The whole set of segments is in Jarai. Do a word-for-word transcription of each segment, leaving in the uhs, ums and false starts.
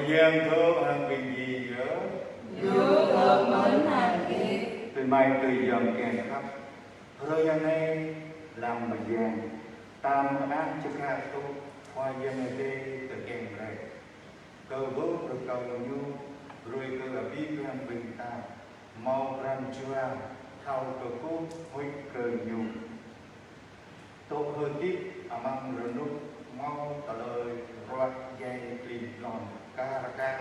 Yang thâo hăng ƀing gih yơh. Ñu thâo mơ̆n hăng gih. Tui amai tui ayŏng kiăng khăp. Hrơi anai, lăm mơyang, tam mơak čơkă tŭ, Khua Yang Adai tơkeng rai. Kơ wơ̆t rơkâo Ñu, brơi kơ abih bang ƀing ta, hmâo pran jua, thâo kơkuh, huĭ kơ Ñu. Tŭ hơdip amăng rơnŭk hmâo tơlơi ruă djai klin tlon kar ka̱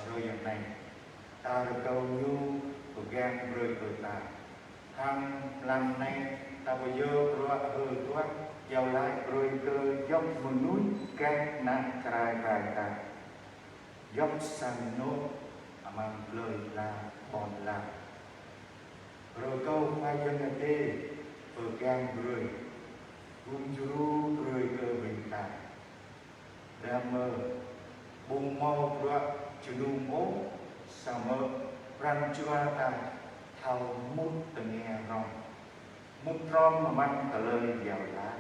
hrơi anai. Ta rơkâo Ñu pơgang brơi kơ ta. Hăng mlam anai ta pơyơr bruă hơduah iâu laĭ brơi kơ djŏp mơnuih gah ană čơrai rai ta. Djŏp sang anŏ amăng plơi pla ƀôn lan. Rơkâo Khua Yang Adai pơgang brơi, gum djru brơi kơ ƀing ta. Đah mơ̆ ƀu hmâo bruă jơnum ôh, samơ̆ pran jua ta thâo mŭt tơngia rŏng. Mŭt hrŏm amăng tơlơi iâu laĭ.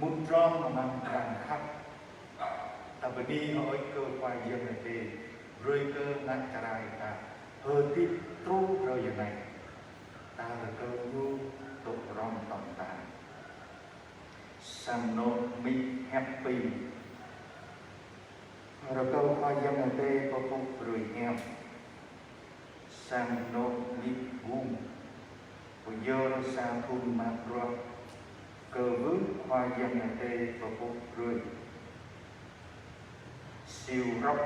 Mŭt hrŏm amăng pran khăp. Ta bơni hơơč kơ Khua Yang Adai, brơi kơ ană čơrai ta hơdip truh hrơi anai. Ta rơkâo Ñu tŭ hrŏm tŏng ta. Sang anŏ amĭ Happy. Rơkâo Khua Yang Adai pơpŭ brơi hiam. Sang anŏ amĭ Bung. Pơyơr sa thun mă bruă. Kơ wơ̆t Khua Yang Adai pơpŭ brơi. Siu Rŏk,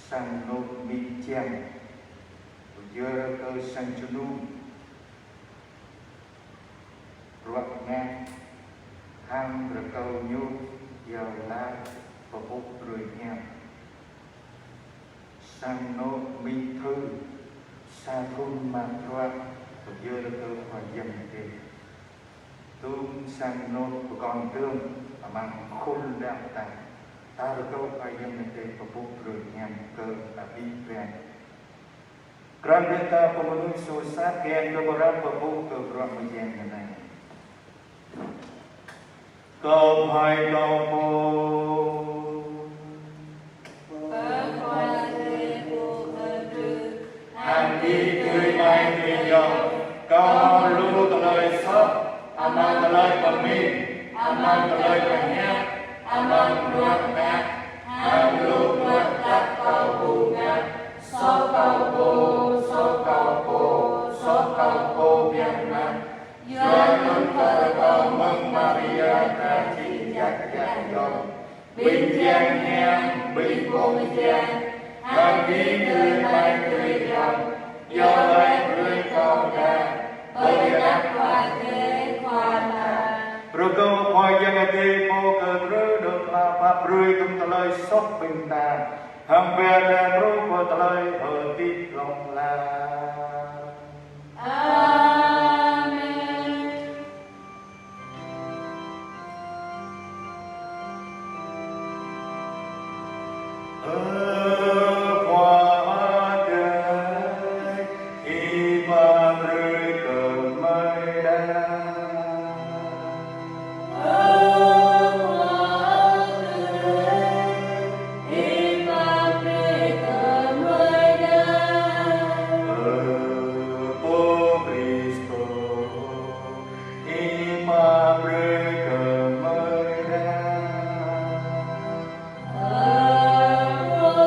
sang anŏ amĭ Jang. Pơyơr kơ sang jơnum. Bruă ngă, hăng rơkâo Ñu iâu laĭ pơpŭ brơi hiam. Sang anŏ amĭ Thư, sa thun mă bruă, pơyơr kơ Khua Yang Adai. Tŭ sang anŏ pơkŏn dơ̆ng amăng khul đaŏ ta. Ta rơkâo Khua Yang Adai pơpŭ brơi hiam kơ abih bang. Krăn bĕ ta pơmơnuih soh sat kiăng kơ pơrăm pơpŭ kơ bruă mơyang anai. Kơkuh kơ Pô. Kơkuh kơ Pô kơ tơlơi. Hăng ih tui amai tui ayŏng, kâo hmâo lu tơlơi soh, amăng tơlơi pơmĭn, amăng tơlơi pơhiăp, amăng bruă ngă, hăng lu bruă tơlơi kâo ƀu ngă. Soh kâo pô, soh kâo pô, soh kâo pô biă mă. Yua anŭn kâo rơkâo mơ̆ng Maria dra jing jak jak yôm. Ƀing jing hiam, ƀing pô jing, hăng ƀing tui amai tui ayŏng, iâu laĭ brơi kơ ta, pơđar Khua Yang Adai Khua ta. Rơkâo Khua Yang Adai Pô kơ tơlơi đơ̆ng pla pap brơi kơ tơlơi soh ƀing ta. Hăng brơi ta truh pơ tơlơi hơdip hlŏng lar. Amen. Ơ Khua Adai, ih pap brơi kơ gơmơi đa. Ơ Khua Adai, ih pap brơi kơ gơmơi đa. Ơ Pô Kristô, ih pap brơi kơ gơmơi đa. Ơ Khua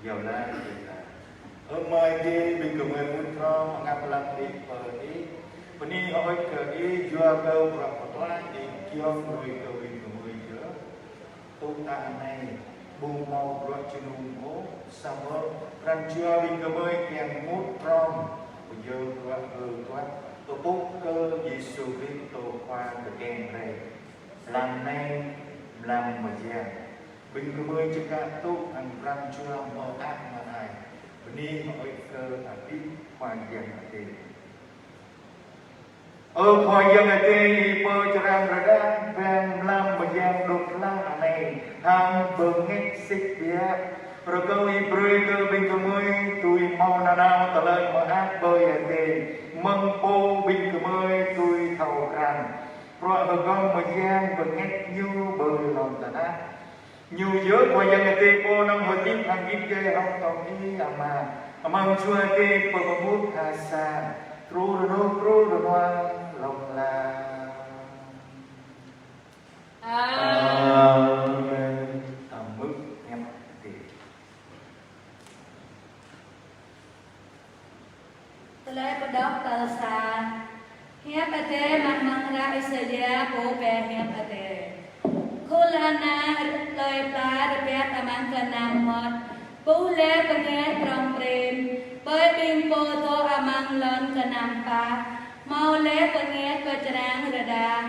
Yua lĕ kơ ta. Ơ Ama Adai, ƀing gơmơi mŭt hrŏm hơngah lăng đĭ pơ Ih. Bơni hơơč kơ Ih, yua kơ bruă pơklaih Ih giŏng lui kơ ƀing gơmơi yơh. Tŭ ta anai, ƀu hmâo bruă jơnum ôh, samơ̆ pran jua ƀing gơmơi kiăng mŭt hrŏm, pơyơr bruă hơtuah, pơpŭ kơ Yêsu Krist tơlơi Khua tơkeng rai. Mlam anai, mlam mơyang. Ƀing gơmơi čơkă tŭ hăng pran jua mơak mơai. Bơni hơơč kơ abih Khua Yang Adai. Ơ Khua Yang Adai, Ih pơčrang rơđah ƀing mlam mơyang đôč hla anai hăng bơngăt sĭt biă. Rơkâo Ih brơi kơ ƀing gơmơi tui hmâo nanao tơlơi mơak ƀơi adai, mơ̆ng pô ƀing gơmơi tui thâo krăn bruă hơgŏm mơyang bơngăt Ñu ƀơi lŏn tơnah. Ñu yơh Khua Yang Adai Pô năng hơdip hăng git gai hŏng tŏng Ih Ama. Amăng Jua Adai pơpơmŭt ha sang truh rơnŭk truh rơnua hlŏng lar. Amen. Amen. Tơlơi mơak Adai. Tơlơi pơđŏk tal sa. Hiăp Adai mơ̆ng amăng hră Isaia pô pơhiăp Adai. Khul ană tơlơi pla rơbat amăng kơnăm mơmŏt, ƀuh laih bơngăt prŏng prin, ƀơi ƀing pô dŏ amăng lŏn kơnăm pă, hmâo laih bơngăt pơčrang rơđah.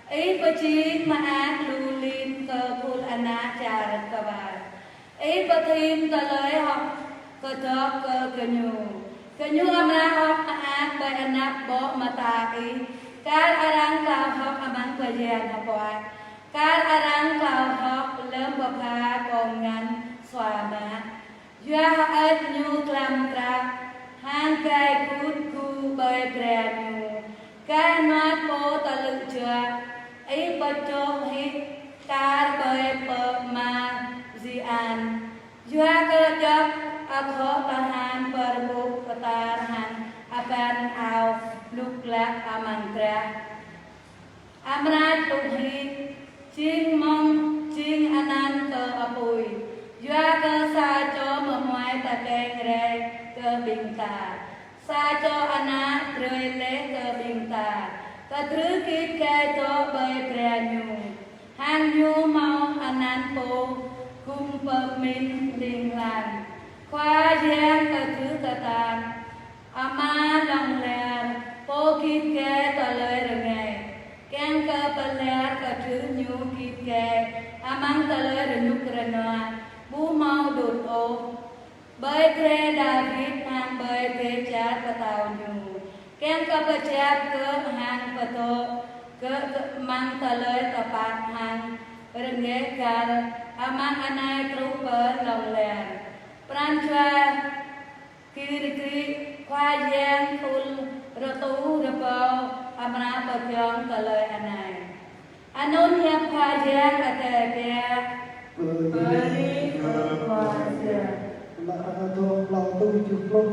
Ih pơjing mơak lu lin kơ khul ană čar kơwar. Ih pơthim tơlơi hơ̆k kơdŏk kơ gơñu. Gơñu amra hơ̆k mơak ƀơi anăp ƀô̆ mơta Ih, kar arăng klao hơ̆k amăng bơyan hơpuai, kar arăng klao hơ̆k lơ̆m pơpha kông ngăn sua mă. Yua hơơč Ñu klăm krah, hăng gai gŭt gŭ ƀơi bra Ñu. Gai hnuăt pô tơlư̆ juă, Ih pơčoh hĭ kar ƀơi pơma Zian. Yua kơ djŏp akŏ tơhan pơrơbŭk pơtar hăng abăn ao lŭk lăk amăng drah. Amra tŭ hĭ, jing mơ̆ng, jing anăn kơ apui, yua kơ sa čô mơmuai tơkeng rai kơ ƀing ta, sa čô ană brơi laih kơ ƀing ta. Kơdrưh git gai dŏ ƀơi bra Ñu, hăng Ñu hmâo anăn pô gum pơmĭn hling hlang, Khua Yang kơdrưh kơtang, Ama hlŏng lar, Pô git gai tơlơi rơngai. Kiăng kơ pơlar kơdrưh Ñu git gai amăng tơlơi rơnŭk rơnua, ƀu hmâo đŭt ôh. Ƀơi drơi Dawid hăng ƀơi drơi čar pơtao Ñu, kiăng kơ pơjap gơ̆ hăng pơdŏ gơ̆ amăng tơlơi tơpă hăng rơngai kar amăng anai truh pơ hlŏng lar. Pran jua kir kri Khua Yang khul rơtu rơbâo amra pơgiŏng tơlơi anai. Anŭn hiăp Khua Yang Adai biă. Bơni kơ Khua Yang. Mă rơkâo dŏ hlâo tơjuh pluh.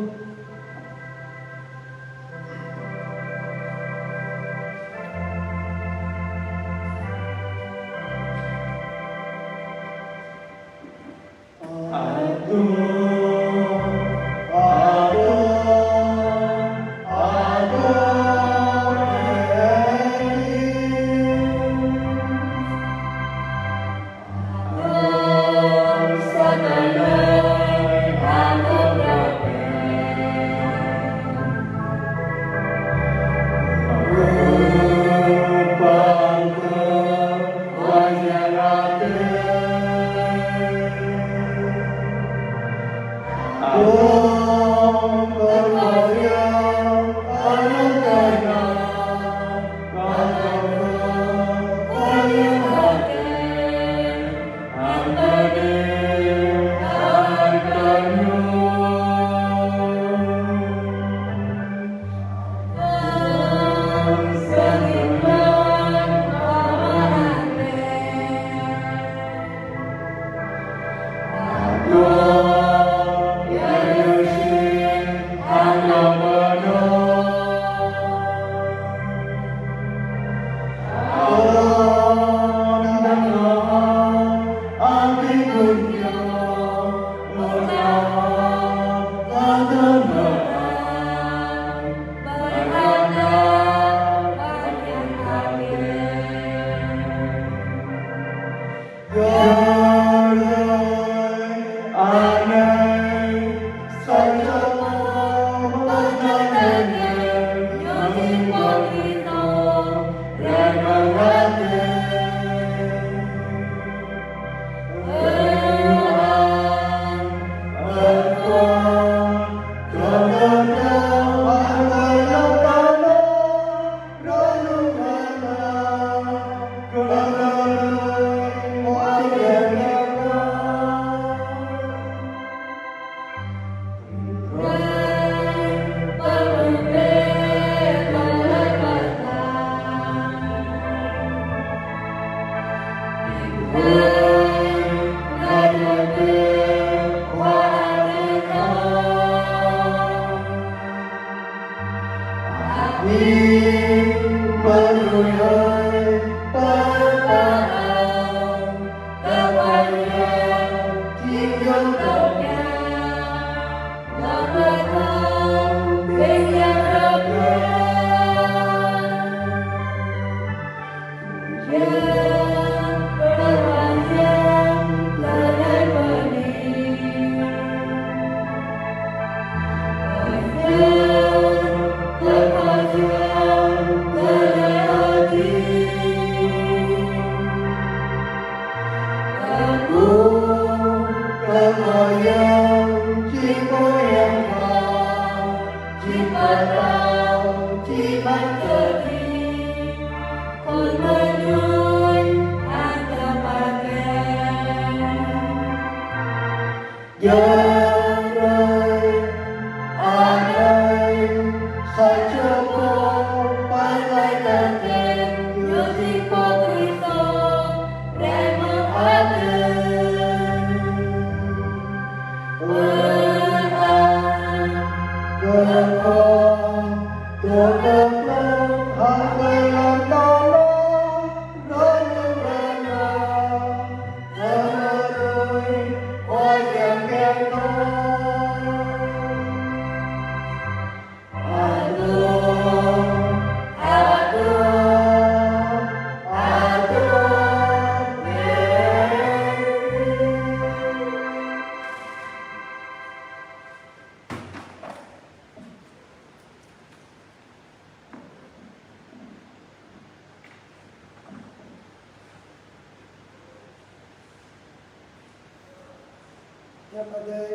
Hiăp Adai,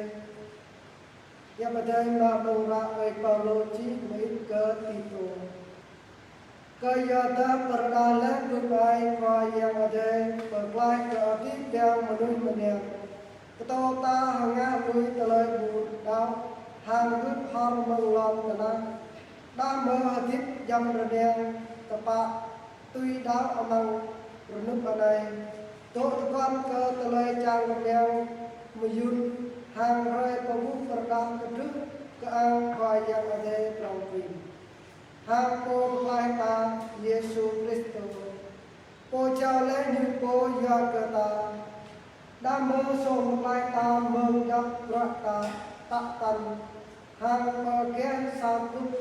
Hiăp Adai mơ̆ng hră ơi Paulô čih mơit kơ Titô. Kơyua dah pơrơđah laih gơmơi Khua Yang Adai pơklaih kơ abih bang mơnuih mơnam, kơtô ta hơngah lui tơlơi ƀu đaŏ hăng hưp hor mơ̆ng lŏn tơnah, đah mơ̆ hơdip djŏp rơnang tơpă tui đaŏ amăng rơnŭk anai, dŏ tơguan kơ tơlơi čang rơnang mơyŭn hăng hrơi pơƀuh pơrơđah kơdrưh kơang Khua Yang Adai prŏng prĭn, hăng Pô Pơklaih ta Yêsu Kristô, Pô jao laih Ñu Pô yua kơ ta, đah mơ̆ song pơklaih ta mơ̆ng djŏp bruă ta tă tăn, hăng pơgeh sa tŭk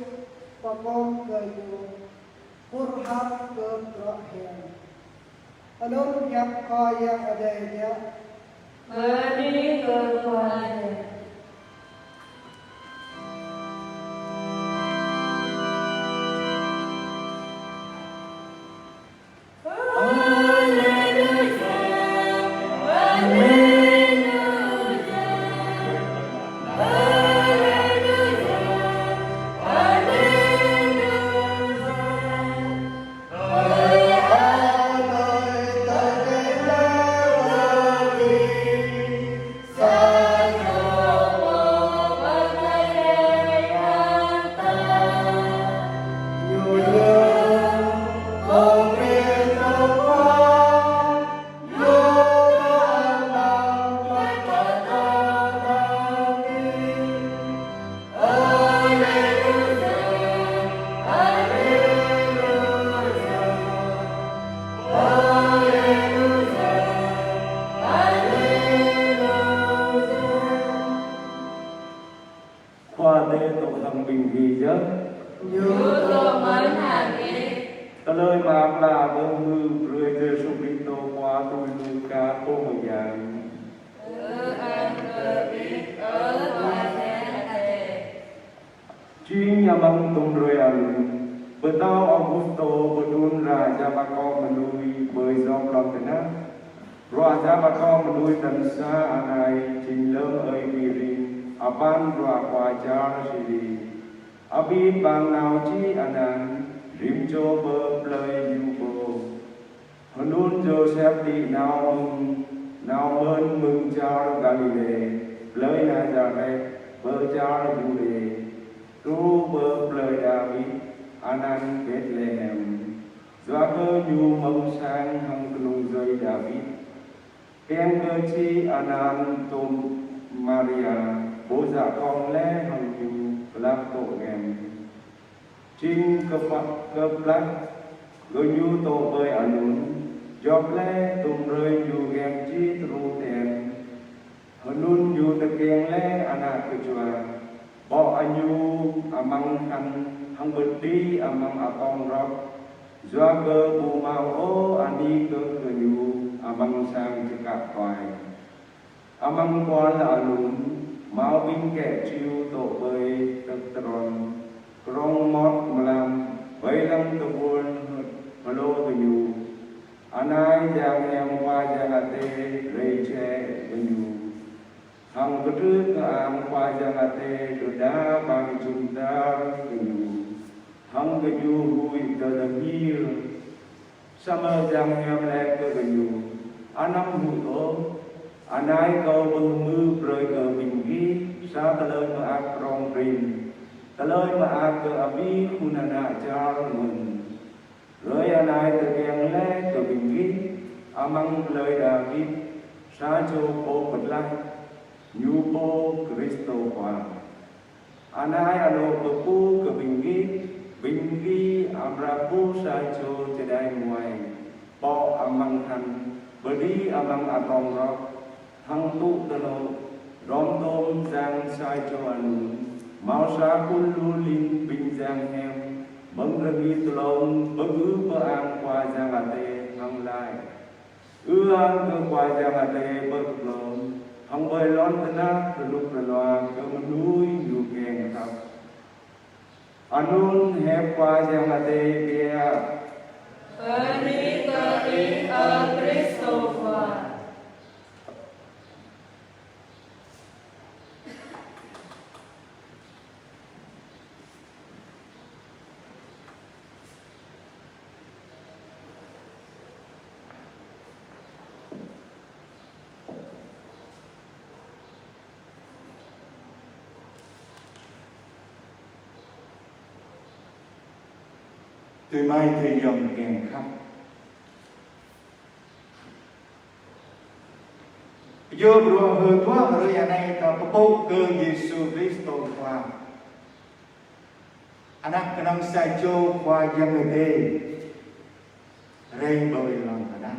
pơkŏn kơ Ñu, hur har kơ bruă hiam. Anŭn hiăp Khua Yang Adai yơh. Bơni kơ Khua Yang. Khua Adai dŏ hăng ƀing gih yơh. Ñu dŏ mơ̆n hăng ih. Tơlơi mơak klă mơ̆ng mơnuih brơi kơ Yêsu Kristô Khua tui Luka pô mơ̆ng Amăng tơdơi anŭn, pơtao Augustô pơtrŭn rai jăp akŏ mơnuih ƀơi djŏp lŏn tơnah. Bruă jăp akŏ mơnuih tal sa anai jing lơ̆m ơi Kirin apăn bruă khua čar Siri. Abih bang nao čih anăn, rĭm čô pơ plơi ñu pô. Hơnŭn Yôsep đĭ nao mơ̆ng, nao mơ̆n mơ̆ng čar Galilê, plơi Nazaret, pơ čar Yuđê, truh pơ plơi Dawid, anăn Betlehem, yua kơ ñu mơ̆ng sang hăng kơnung djuai Dawid, kiăng kơ čih anăn tôm Maria, pô djă kông laih hăng ñu glăk tŏ gem. Jing kơplah, kơplah gơñu tŏ ƀơi anŭn, djŏp laih tơdơi ñu gem či truh ten. Hơnŭn ñu tơkeng laih ană kơčua, pŏk añu amăng khăn hăng pơđĭ amăng atông rơ̆k, yua kơ ƀu hmâo ôh anih kơh kơ ñu amăng sang čơkă tuai. Amăng kual anŭn, hmâo ƀing kĕ Jiu tŏ ƀơi tơdron, krŏng mŏt mlam, ƀơi lăng tơpul hlô kơ ñu. Anai jang hiam Khua Yang Adai rai jĕ kơ ñu. Hăng kơtrưh kơ-ang Khua Yang Adai kơ đa bang jum dar kơ ñu. Hăng gơñu huĭ tơdơhmil. Samơ̆ jang hiam laĭ kơ gơñu: Anăm huĭ ôh. Anai kâo pơhmư̆ brơi kơ ƀing gih sa tơlơi mơak prŏng prin, tơlơi mơak kơ abih khul ană čar mơ̆n. Hrơi anai tơkeng laih kơ ƀing gih amăng plơi Dawid sa čô Pô Pơklaih, ñu pô Kristô Khua. Anai alŏ pơpŭ kơ ƀing gih, ƀing gih amra ƀuh sa čô čơđai muai, pŏk amăng khăn, pơđĭ amăng atông rơ̆k, hăng tŭ tơlŏk. Hrŏm tôm jang sa čô anŭn, hmâo sa khul lu lin ƀing jang hiam, mơ̆ng rơngit tlông, pơgưt pơang Khua Yang Adai hăng laĭ: Ư-ang kơ Khua Yang Adai pơ kơplông, hăng ƀơi lŏn tơnah rơnŭk rơnua kơ mơnuih ñu kiăng khăp. Anŭn hiăp Khua Yang Adai biă. Bơni kơ Ih, ơ Kristô Khua. Adơi amai ayŏng kiăng khăp. Yua bruă hơtuă hrơi anai ta pơpŭ kơ Yêsu Kristô Khua, Ană kơnơ̆ng sa čô Khua Yang Adai, rai ƀơi lŏn tơnah.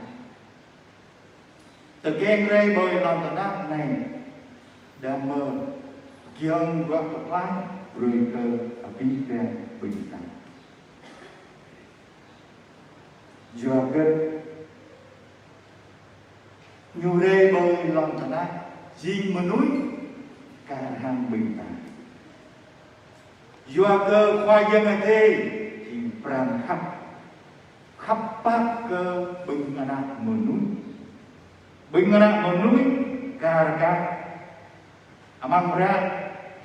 Tơkeng rai ƀơi lŏn tơnah anai, đah mơ̆ giŏng bruă pơklaih brơi kơ abih bang ƀing ta. Yua kơ ñu rai ƀơi lŏn tơnah jing mơnuih kar hăng ƀing ta. Yua kơ Khua Yang Adai jing pran khăp, khăp pap kơ ƀing ană mơnuih. Ƀing ană mơnuih kar kaĭ. Amăng hră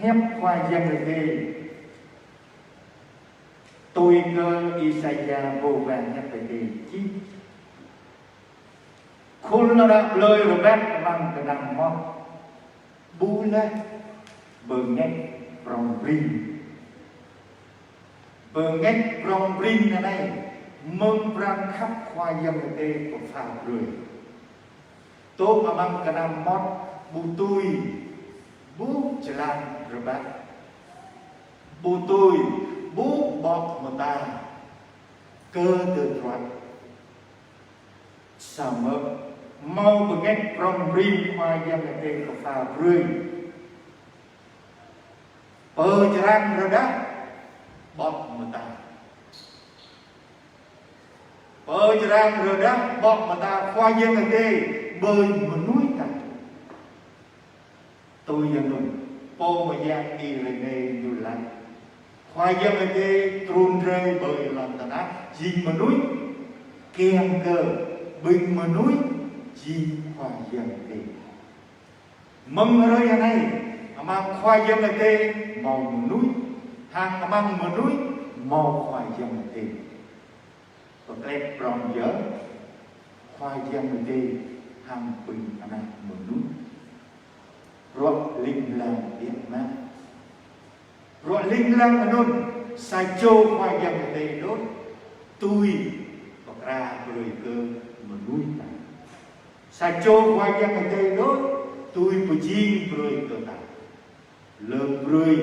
hiăp Khua Yang Adai, tui kơ Isaia pô ba hiăp Adai čih: Khul ană plơi rơbat amăng kơnăm mŏt, ƀuh laih bơngač prŏng prin. Bơngač prŏng prin anai mơ̆ng pran khăp Khua Yang Adai pơpha brơi. Tŏ amăng kơnăm mŏt ƀu tui ƀuh jơlan rơbat, ƀu tui ƀuh ƀŏk mơta kơ tơdruă. Samơ̆ hmâo bơngač prŏng prin Khua Yang Adai pơpha brơi. Pơčrang rơđah ƀŏk mơta. Pơčrang rơđah ƀŏk mơta Khua Yang Adai ƀơi mơnuih ta. Tui anŭn, pô mơyang Irenê ñu laĭ: Khua Yang Adai trun rai ƀơi lŏn tơnah jing mơnuih, kiăng kơ ƀing mơnuih jing Khua Yang Adai. Mơ̆ng hrơi anai, amăng Khua Yang Adai hmâo mơnuih, hăng amăng mơnuih hmâo Khua Yang Adai. Pơklĕ prong yơh, Khua Yang Adai hăng ƀing ană mơnuih. Bruă ling lang biă mă. Bruă ling lang anŭn, sa čô Khua Yang Adai đôč, tui pơkra brơi kơ mơnuih ta. Sa čô Khua Yang Adai đôč, tui pơjing brơi kơ ta. Lơm brơi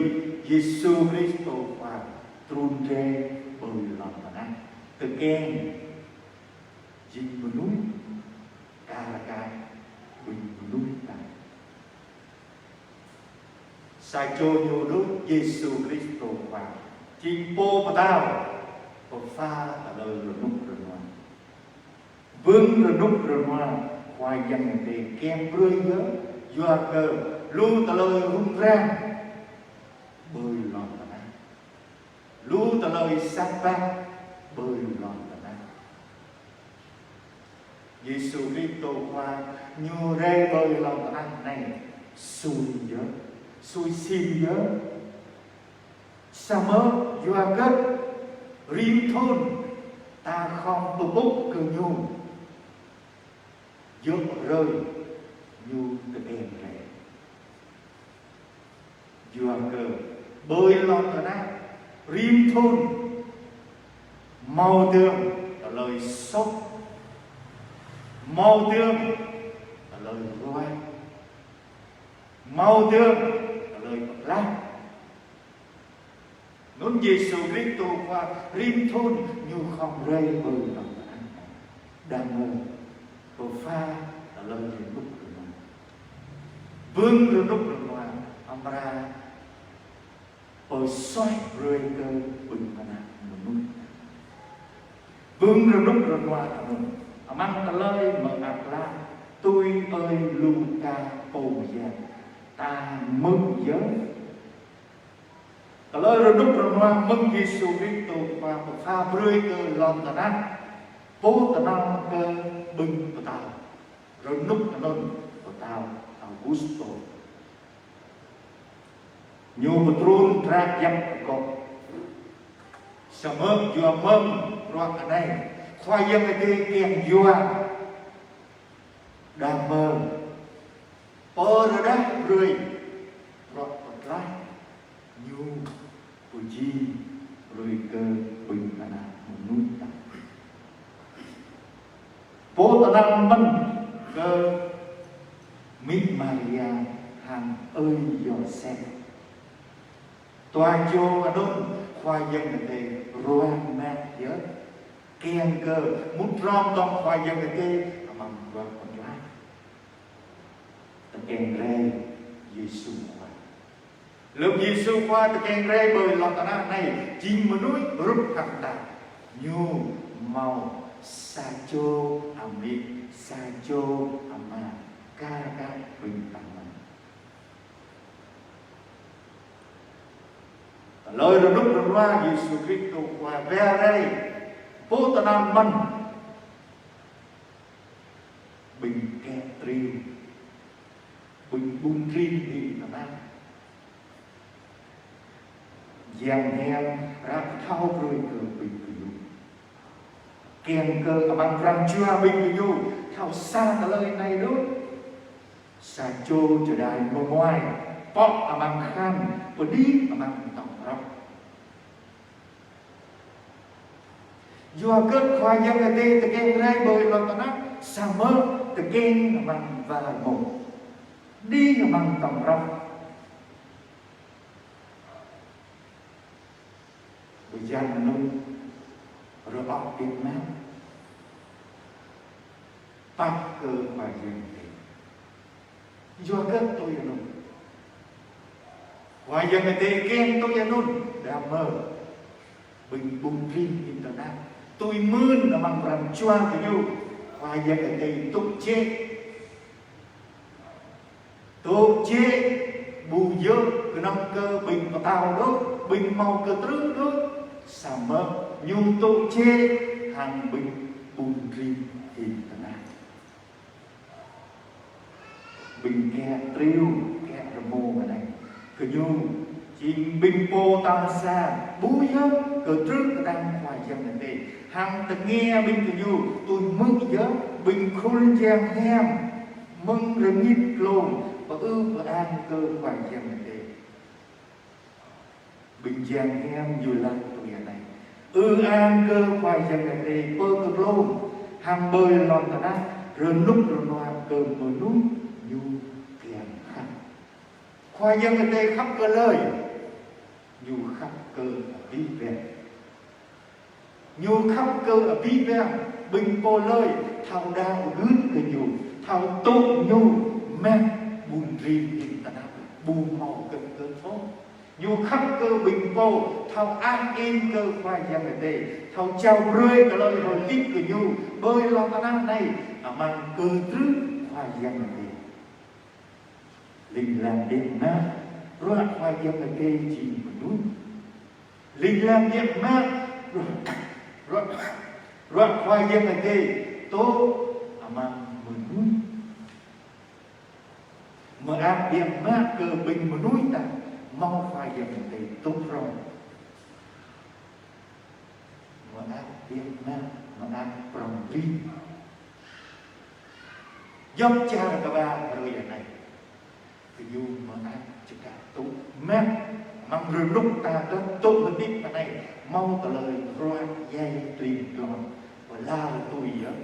Yêsu Kristô Khua trun rai ƀơi lŏn tơnah, tơkeng jing mơnuih, kar kaĭ ƀing mơnuih ta. Sa čô Ñu đôč, Yêsu Kristô Khua, jing Pô Pơtao, pơpha tơlơi rơnŭk rơnua. Bưng rơnŭk rơnua Khua Yang Adai kiăng brơi yơh, yua kơ lu tơlơi rŭng răng ƀơi lŏn tơnah, lu tơlơi sat păt ƀơi lŏn tơnah. Yêsu Kristô Khua Ñu rai ƀơi lŏn tơnah anai sui yơh, sui sĭn yơh. Samơ̆ yua kơ rĭm thŭn ta khŏm pơƀuh kơ Ñu, djơ̆ hrơi Ñu tơkeng rai. Yua kơ ƀơi lŏn tơnah rĭm thŭn hmâo dơ̆ng tơlơi sốc, hmâo dơ̆ng tơlơi ruai, hmâo dơ̆ng tơlơi pơklaih. Anŭn Yêsu Kristô Khua rĭm thŭn Ñu khŏm rai ƀơi lŏn tơnah, đah mơ̆ pơpha tơlơi rơnŭk rơnua. Bưng rơnŭk rơnua amra pơsuaih brơi kơ ƀing ană mơnuih. Bưng rơnŭk rơnua anŭn amăng tơlơi mơak klă tui ơi Luka pô mơyang ta hmư̆ yơh. Tơlơi rơnŭk rơnua mơ̆ng Yêsu Kristô Khua pơpha brơi kơ lŏn tơnah, pô tơnap kơ ƀing pơtao. Rơnŭk anŭn pơtao Augustô. Ñu pơtrŭn drah jăk akŏ. Samơ̆ yua mơ̆ng bruă anai, Khua Yang Adai kiăng yua đah mơ̆ pơrơđah brơi bruă pơklaih Ñu pơjing brơi kơ ƀing ană mơnuih ta. Pô tơnap mơ̆n kơ amĭ Maria hăng ơi Yôsep. Dua čô anŭn Khua Yang Adai ruah mă yơh, kiăng kơ mŭt hrŏm hăng Khua Yang Adai amăng bruă pơklaih. Tơkeng rai Yêsu Khua. Lơm Yêsu Khua tơkeng rai ƀơi lŏn tơnah anai, jing mơnuih hrup hăng ta. Ñu hmâo sa čô amĭ, sa čô ama, kar kaĭ ƀing ta mơ̆n. Tơlơi rơnŭk rơnua Yêsu Kristô Khua wai rai, pô tơnap mơ̆n. Ƀing kĕ triu, ƀing ƀun rin ƀing tơnap. Yang Hiam ră thâo brơi kơ ƀing gơñu. Kiăng kơ amăng pran jua ƀing gơñu thâo sa tơlơi anai đôč. Sa čô čơđai mơmuai, pŏk amăng khăn, pơđĭ amăng tŏng rŏk. Yua kơ Khua Yang Adai tơkeng rai ƀơi lŏn tơnah, samơ̆ tơkeng amăng war mông, đĭ amăng tŏng rŏk. Bơyan anŭn rơ̆k biă mă. Pap kơ Khua Yang Adai. Yua kơ tui anŭn, Khua Yang Adai kiăng tui anŭn, đah mơ̆ ƀing ƀun rin ƀing tơnap tui mưn amăng pran jua gơñu, Khua Yang Adai tŭk jĕ. Tŭk jĕ ƀu djơ̆ kơnơ̆ng kơ ƀing pơtao đôč, ƀing hmâo kơtrưh đôč, samơ̆ ñu tŭ jĕ hăng ƀing ƀun rin hĭn tơnah. Ƀing kĕ triu, kĕ rơmô anai, gơñu jing ƀing pô tal sa, ƀu djơ̆ kơtrưh kơđang Khua Yang Adai. Hăng tơngia ƀing gơñu tui hmư̆ yơh ƀing khul jang hiam mơ̆ng rơngit glông pơư pơang kơ Khua Yang Adai. Ƀing jang hiam ñu laĭ tui anai: Ư ang kơ Khua Yang Adai pơ kơ glông, hăng ƀơi lŏn tơnah rơnŭk rơnua kơ mơnuih ñu kiăng khăp. Khua Yang Adai khăp kơ hlơi? Ñu khăp kơ abih bang. Ñu khăp kơ abih bang, ƀing pô hlơi thâo đaŏ gưt kơ ñu, thâo tŭ ñu mă ƀun rin hĭn tơnah, ƀu hmâo kơ̆ng kơ̆t ôh. Ñu khăp kơ ƀing pô thâo ăh ing kơ Khua Yang Adai, thâo jao brơi tơlơi hơdip kơ ñu ƀơi lŏn tơnah anai amăng kơtrưh Khua Yang Adai. Ling lang biă mă bruă Khua Yang Adai jing mơnuih. Ling lang biă mă bruă, bruă, bruă Khua Yang Adai tŭ amăng mơnuih. Mơak biă mă kơ ƀing mơnuih ta hmâo Khua Yang Adai tŭ prŏng. Mơak biă mă, mơak prŏng rin. Djŏp čar kơƀah hrơi anai, gơñu mơak čơkă tŭ mă, amăng rơnŭk ta dŏ tŭ hơdip anai, hmâo tơlơi ruă djai tring glông, pơlar tui yơh.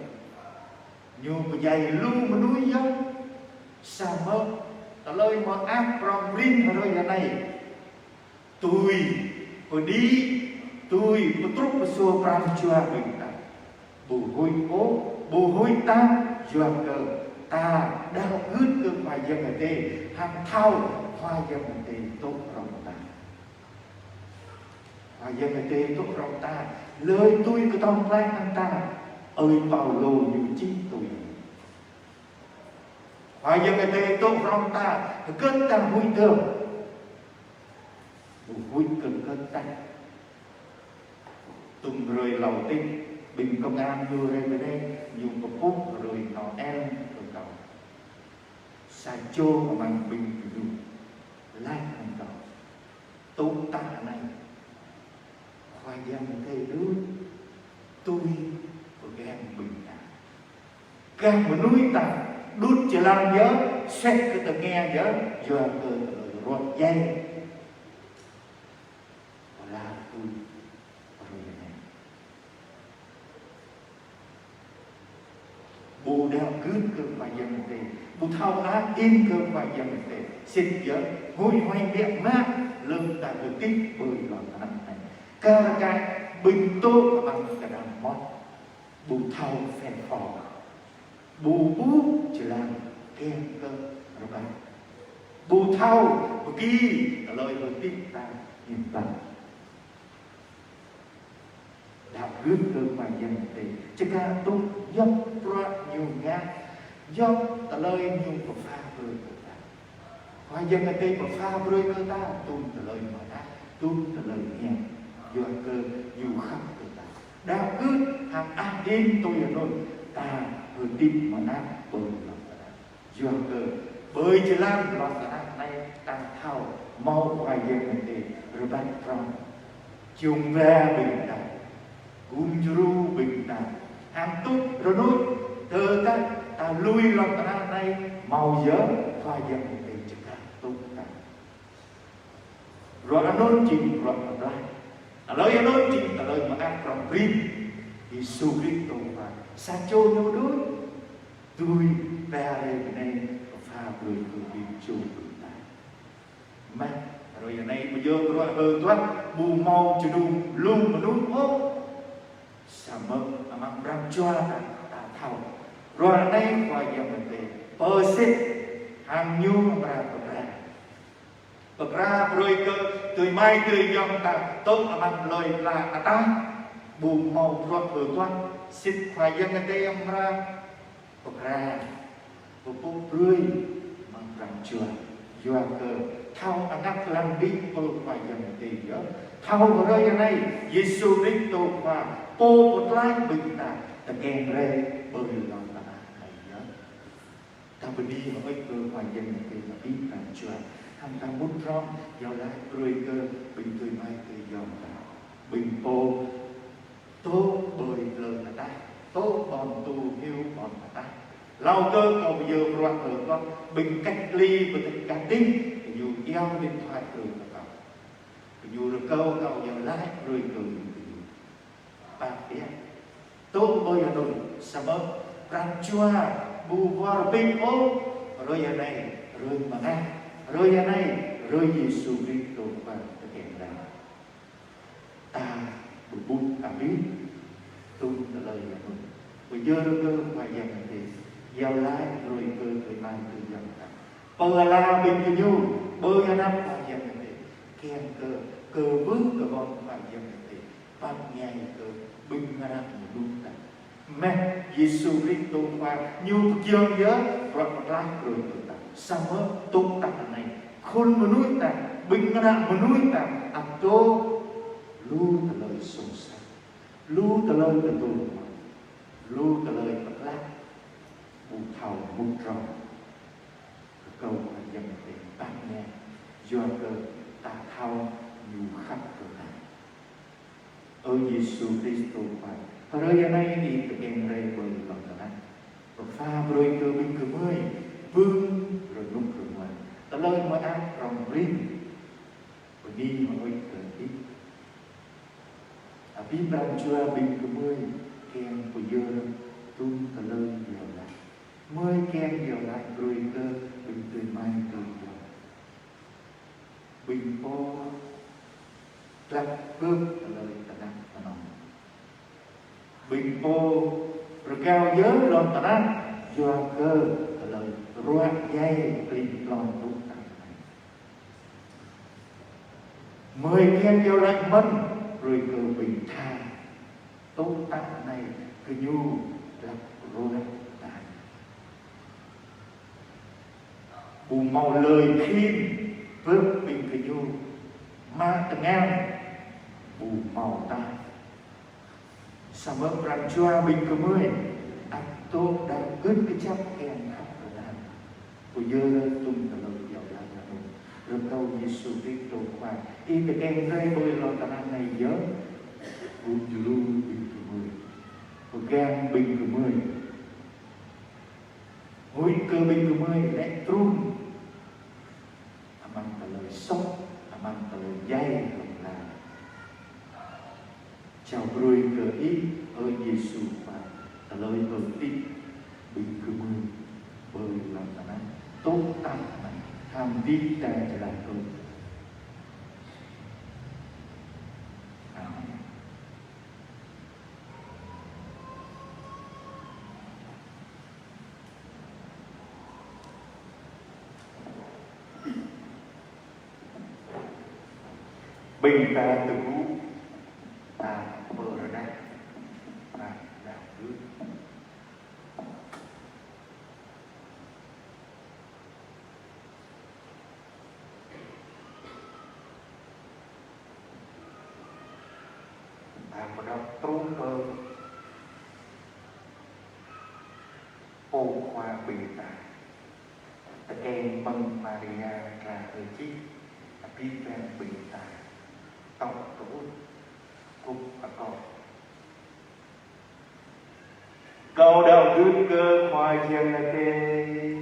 Ñu pơdjai lu mơnuih yơh. Samơ̆ tơlơi mơak prŏng rin hrơi anai tui pơđĭ, tui pơtrŭt pơsur pran jua ƀing ta. Ƀu huĭ ôh, ƀu huĭ tah, yua kơ ta đaŏ gưt kơ Khua Yang Adai, hăng thâo Khua Yang Adai tŭ prŏng ta. Khua Yang Adai tŭ prŏng ta, hlơi tui kơtong klai hăng ta, ơi Paulô ñu čih tui. Khua Yang Adai tŭ prŏng ta, hơgĕt ta huĭ dơ̆ng. Ƀu huĭ kơ hơgĕt ta. Tŭm hrơi hlâo adih, ƀing kông an ñu rai pơ anai, ñu pơpŭ hrơi Noel kơ kâo. Sa čô amăng ƀing gơñu laĭ hăng kâo: Tŭ ta anai, Khua Yang Adai đôč tui pơgang ƀing ta. Gah mơnuih ta đŭt jơlan yơh, sĕt kơ tơngia yơh, yua kơ tơlơi ruă djai. Pơlar tui hrơi anai. Ƀu đaŏ gưt kơ Khua Yang Adai, ƀu thâo ăh ing kơ Khua Yang Adai, sĭt yơh huĭ hoai biă mă lơ̆m ta hơdip ƀơi lŏn tơnah anai. Kar kaĭ ƀing tŭ amăng kơđah mơmŏt, ƀu thâo phe pho, ƀu ƀuh jơlan kiăng kơ rơbat, ƀu thâo pơgi tơlơi hơdip ta hiư̆m pă. Đaŏ gưt kơ Khua Yang Adai, čơkă tŭ djŏp bruă ñu ngă, djŏp tơlơi ñu pơpha brơi kơ ta. Khua Yang Adai pơpha brơi kơ ta tŭm tơlơi mơak, tŭm tơlơi hiam, yua kơ ñu khăp kơ ta. Đaŏ gưt hăng ăh ing tui anŭn, ta hơdip mơak ƀơi lŏn tơnah. Yua kơ ƀơi jơlan lŏn tơnah anai ta thâo hmâo Khua Yang Adai rơbat prŏng. Jum ba ƀing ta, gum djru ƀing ta, hăng tŭ rơnŭk, tơdah ta lui lŏn tơnah anai, hmâo yơh Khua Yang Adai čơkă tŭ ta. Bruă anŭn jing bruă pơblah. Tơlơi anŭn jing tơlơi mơak prŏng prin. Yêsu Krist tŭ pă, sa čô ñu đôč, dưi ba rai bơnai pơpha brơi kơ ƀing čô ƀing ta. Mă, hrơi anai ƀu djơ̆ bruă hơduah, ƀu hmâo jơnum lu mơnuih ôh. Samơ̆ amăng pran jua ta, ta thâo. Bruă anai Khua Yang Adai pơsĭt hăng ñu amra pơkra. Pơkra brơi kơ adơi amai adơi ayŏng ta tŭ amăng hlơi pla ataih, ƀu hmâo bruă hơduah, sĭt Khua Yang Adai amra pơkra, pơpŭ brơi amăng pran jua. Yua kơ thâo anăp lăng đĭ pơ Khua Yang Adai yơh. Thâo hrơi anai, Yêsu Kristô Khua, Pô pơklaih ƀing ta, tơkeng rai ƀơi lŏn tơnah anai yơh. Ta bơni hơơč kơ Khua Yang Adai ta ƀing ta čuă. Hăng ta mŭt hrŏm iâu laĭ brơi kơ ƀing adơi amai adơi ayŏng ta. Ƀing pô tŏ ƀơi lŏn tơnah, tŏ ƀôn tŭ hiu ƀôn tơnah. Hlâo kơ kâo pơyơr bruă kơ kâo, ƀing cách ly pơtĕk gah dih, ñu iâu điện thoại brơi kơ kâo. Ñu rơkâo kâo iâu laĭ brơi kơ ñu. Pap biă. Tŏ ƀơi anŭn, samơ̆ pran jua ƀu wơr bĭt ôh, hrơi anai, hrơi mơngah, hrơi anai, hrơi Yêsu Kristô Khua tơkeng rai. Ta bơbŭt abih tŭm tơlơi anŭn. Pơyơr kơ Khua Yang Adai, iâu laĭ brơi kơ adơi amai adơi ayŏng ta. Pơala ƀing gơñu ƀơi anăp Khua Yang Adai. Kiăng kơ, kơ ƀuh kơ ƀơ̆ng Khua Yang Adai. Pap ñai kơ ƀing ană mơnuih ta. Mơ̆ Yêsu Kristô Khua ñu pơgiŏng yơh bruă pơklaih brơi kơ ta. Samơ̆ tŏ tah anai, khul mơnuih ta, ƀing ană mơnuih ta, ăt tŏ lu tơlơi soh sat, lu tơlơi tơdruă, lu tơlơi pơklaih, ƀu thâo mŭt hrŏm. Rơkâo Khua Yang Adai pap ñai, yua kơ ta thâo ñu khăp kơ ta. Ơ Yêsu Kristô Khua, hrơi anai Ih tơkeng rai ƀơi lŏn tơnah. Pơpha brơi kơ ƀing gơmơi, bưng rơnŭk rơnua, tơlơi mơak prŏng prin. Bơni hơơč kơ Ih. Abih pran jua ƀing gơmơi kiăng pơyơr tŭm tơlơi iâu laĭ. Gơmơi kiăng iâu laĭ brơi kơ ƀing adơi amai adơi ayŏng. Ƀing pô glăk bưp tơlơi tơnap tơnŏng. Ƀing pô rơgao yơh lŏn tơnah, yua kơ tơlơi ruă djai klin klon tŭ tah anai. Gơmơi kiăng iâu laĭ mơ̆n brơi kơ ƀing tha tŭ tah anai, gơñu glăk ruă djai. Ƀu hmâo hlơi khĭn bưp ƀing gơñu, mă tơngan ƀu hmâo tah. Samơ̆ pran jua ƀing gơmơi ăt tŏ đa gưt kơjăp kiăng khăp kơ ta. Pơyơr tŭm tơlơi iâu laĭ anŭn. Rơkâo Yêsu Kristô Khua, Ih tơkeng rai ƀơi lŏn tơnah anai yơh. Bŭt jơlŭ ƀing gơmơi. Pơgang ƀing gơmơi. Huĭ kơ ƀing gơmơi lĕ trŭn amăng tơlơi soh, amăng tơlơi djai hlŏng lar. Jao brơi kơ Ih, ơ Yêsu Khua, tơlơi hơdip ƀing gơmơi ƀơi lŏn tơnah, tŭ tah anai, hăng dih ta jơlah kơ. Amen. Ƀing ta tơgŭ, ta pơrơđah, ta đaŏ gưt. Ta pơđŏk truh pơ Pô Khua ƀing ta. Tơkeng mơ̆ng Maria dra hơčih, abih bang ƀing ta tŏ tơŭt kŭp akŏ. Kâo đaŏ gưt kơ Khua Yang Adai.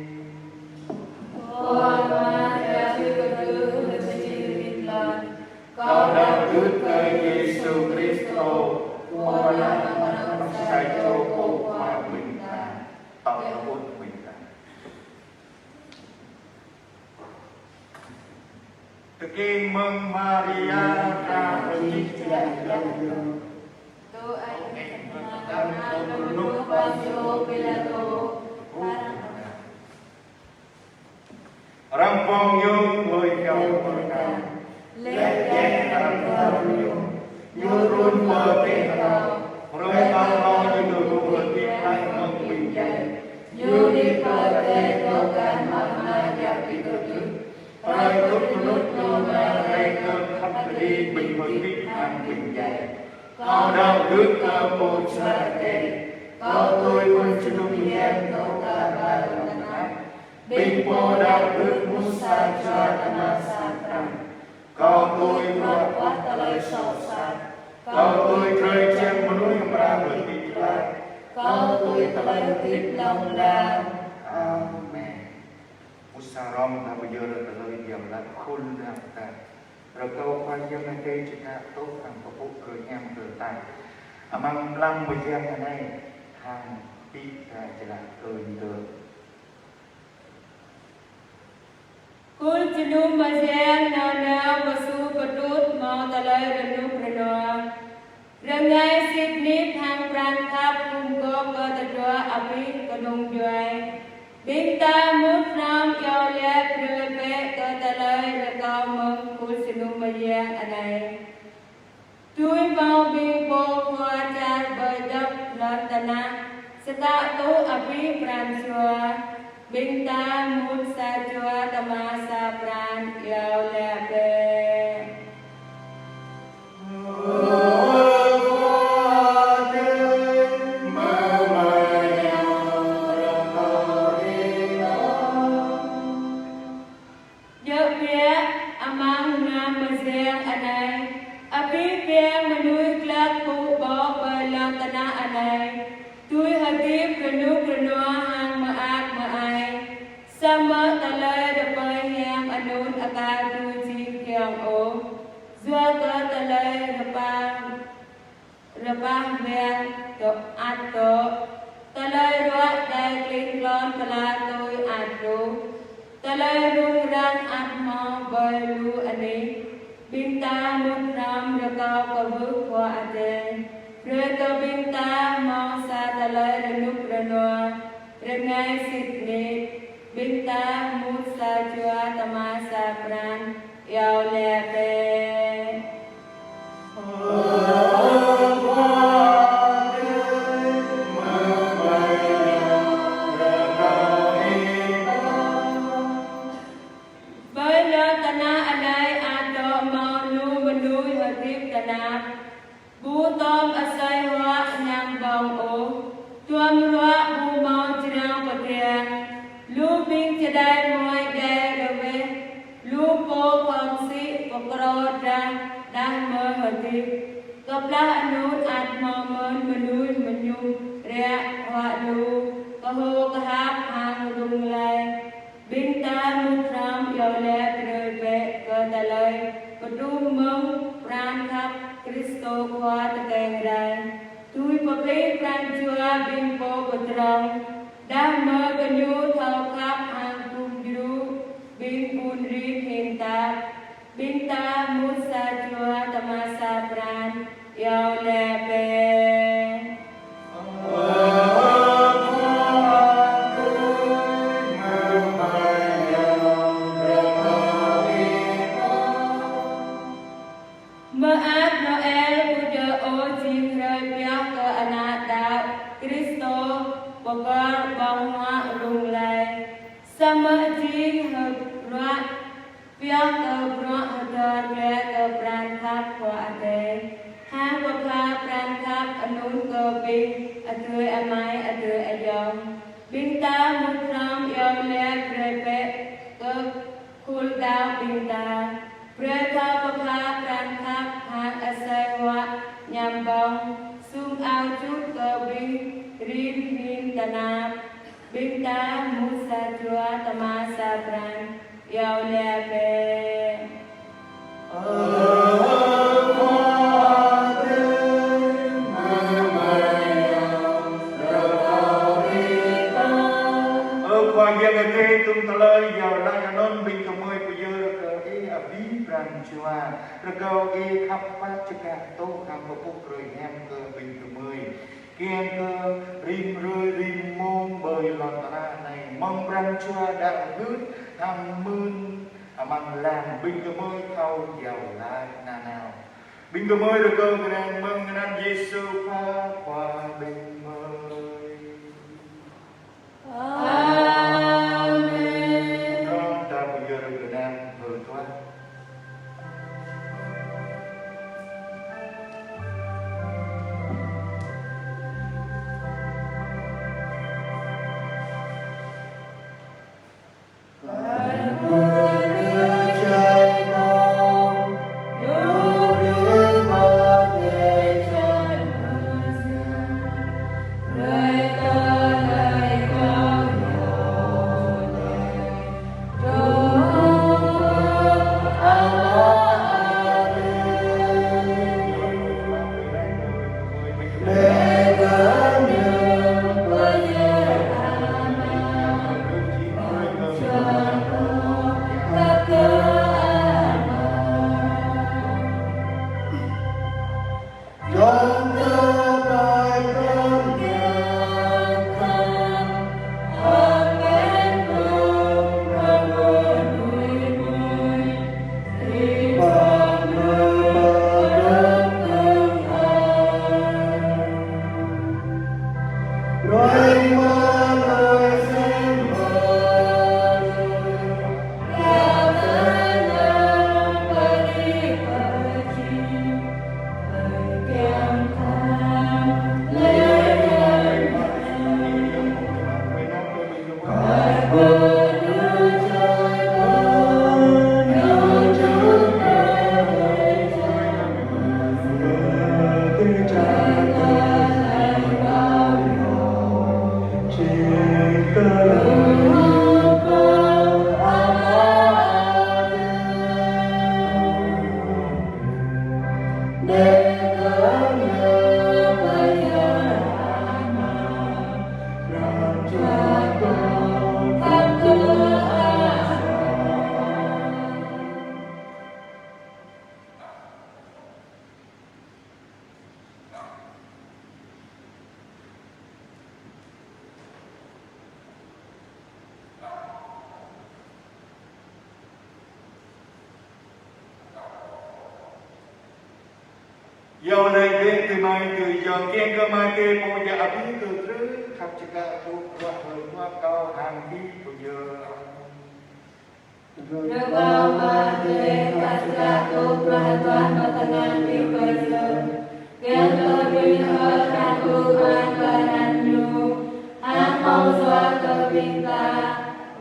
Kâo đaŏ gưt kơ Yêsu Kristô, Khua Yang Adai, sa čô Pô Khua ƀing ta, tŏ tơŭt ƀing ta. Tơkeng mơ̆ng Maria dra hơčih. Tui anŭn, arăng pŏng ñu ƀơi kơyâo pơkă. Laih djai arăng pơkă ñu, ñu trŭn pơ adai hlâo. Hrơi mlam klâo ñu dŏ pơ adai mơ̆ng ƀing djai. Ñu đĭ pơ adai dŏ gah amăng Ama Yang Bơngăt. Ơ Jua Adai, kâo tui phŭn jơnum mơyang dŏ kơ ƀơi lŏn tơnah, ƀing pô đaŏ gưt mŭt sa jua tơma sa pran. Kâo tui bruă pơ̆t tơlơi soh sat. Kâo tui drơi jang mơnuih amra hơdip glaĭ. Kâo tui tơlơi hơdip hlŏng lar. Amen. Ƀu sa rŏng ta pơyơr tơlơi Yang laĭ khul dap ta. Rơkâo Khua Yang Adai čơkă tŏ hăng pơpŭ kơ hiam kơ ta. Amăng mlam mơyang anai hăng pĭ ta čơlah kơ ntơ. Khul jơnum mơyang nao nao pơsu pơtŭt hmâo tơlơi rơnŭk rơnua. Rơngai sĭt nik hăng pran khăp gum gôp kơ tơdruă abih kơnung djuai. Ƀing ta mŭt hrŏm iâu laĭ brơi bĕ kơ tơlơi rơkâo mơ̆ng khul jơnum mơyang anai. Tui hmâo ƀing pô khua čar ƀơi djŏp lŏn tơnah, čơkă tŏ abih pran jua, ƀing ta mŭt sa jua tơma sa pran iâu laĭ bĕ. Djơ̆ biă, amăng mlam mơyang anai, abih bang mơnuih glăk pŭ ƀô̆ ƀơi lŏn tơnah anai, tui hơdip rơnŭk rơnua hăng mơak mơai. Samơ̆ tơlơi rơpơi hiam anŭn aka tui jing kiăng ôh, yua kơ tơlơi rơpă rơpah wang dŏ ăt dŏ. Tơlơi ruă dai kling klon pơala tui ăt truh. Tơlơi rŭng răng ăt hmâo ƀơi lu anih. Ƀing ta mŭt hrŏm rơkâo kơ wơ̆t Khua Adai. Brơi kơ ƀing ta hmâo sa tơlơi rơnŭk rơnua. Rơngai sĭt nik. Ƀing ta mŭt sa jua tơma sa pran. Iâu laĭ bĕ. Ƀơi lŏn tơnah anai ăt dŏ hmâo lu mơnuih hơdip tơnap. Ƀu tŏm asơi huă ñăm ƀơ̆ng ôh, tuăm ruă ƀu hmâo jrao pơkiăng, lu ƀing čơđai muai djai rơweh, lu pô khŏm sĭ pơkrô drah đah mơ̆ hơdip. Kơplah anŭn ăt hmâo mơ̆n mơnuih mơñum, riă, huă lu, kơhô kơhap hăng rŭng răng. Ƀing ta mŭt hrŏm iâu laĭ brơi bĕ kơ tơlơi pơdŭm mơ̆ng pran khăp Kristô Khua tơkeng rai. Tui pơplih pran jua ƀing pô pơdrŏng, đah mơ̆ gơñu thâo khăp hăng gum djru ƀing ƀun rin hin tap. Ƀing ta mŭt sa jua tơma sa pran, iâu laĭ bĕ. Mơak Noel ƀu djơ̆ ôh jing hrơi pioh kơ ană đaŏ Kristô pơkơ̆r ƀơ̆ng huă rŭng răng. Samơ̆ jing hơruă pioh kơ bruă hơdơr glaĭ kơ pran khăp Khua Adai. Hăng pơpha pran khăp anŭn kơ ƀing adơi amai adơi ayŏng. Ƀing ta mŭt hrŏm iâu laĭ brơi bĕ kơ khul đaŏ ƀing ta. Brơi kơ pơpha pran khăp hăng asơi huă ñăm ƀơ̆ng, sum ao čut kơ ƀing rin hin tơnap. Ƀing ta mŭt sa jua tơma sa pran, iâu laĭ bĕ. Ơ Khua Yang Adai tŭm tơlơi iâu laĭ anŭn, ƀing gơmơi pơyơr kơ Ih abih pran jua. Rơkâo Ih khăp pap čơkă tŏ hăng pơpŭ brơi hiam kơ ƀing gơmơi. Kiăng kơ rĭm hrơi rĭm mông ƀơi lŏn tơnah anai, mơ̆ng pran jua đaŏ gưt hăng mơ̆n amăng lăm ƀing gơmơi thâo iâu laĭ nanao. Ƀing gơmơi rơkâo kơnang mơ̆ng anăn Yêsu Khua, Khua ƀing gơmơi. Amen. Rŏng ta pơyơr kơnang hơtuă. Yua anai bĕ adơi amai adơi ayŏng, kiăng kơ amai adơi pô djă abih kơ trư, khăp čơkă tŭ bruă hơ̆k mơak kâo hăng ih pơyơr. Rơkâo amai adơi khăp čơkă tŭ bruă hơtuah mơ̆ng tơngan ih pơyơr. Kiăng kơ ƀing hơ̆k hăng ƀu hmâo kơ anăn ñu, hăng hmâo yua kơ ƀing ta,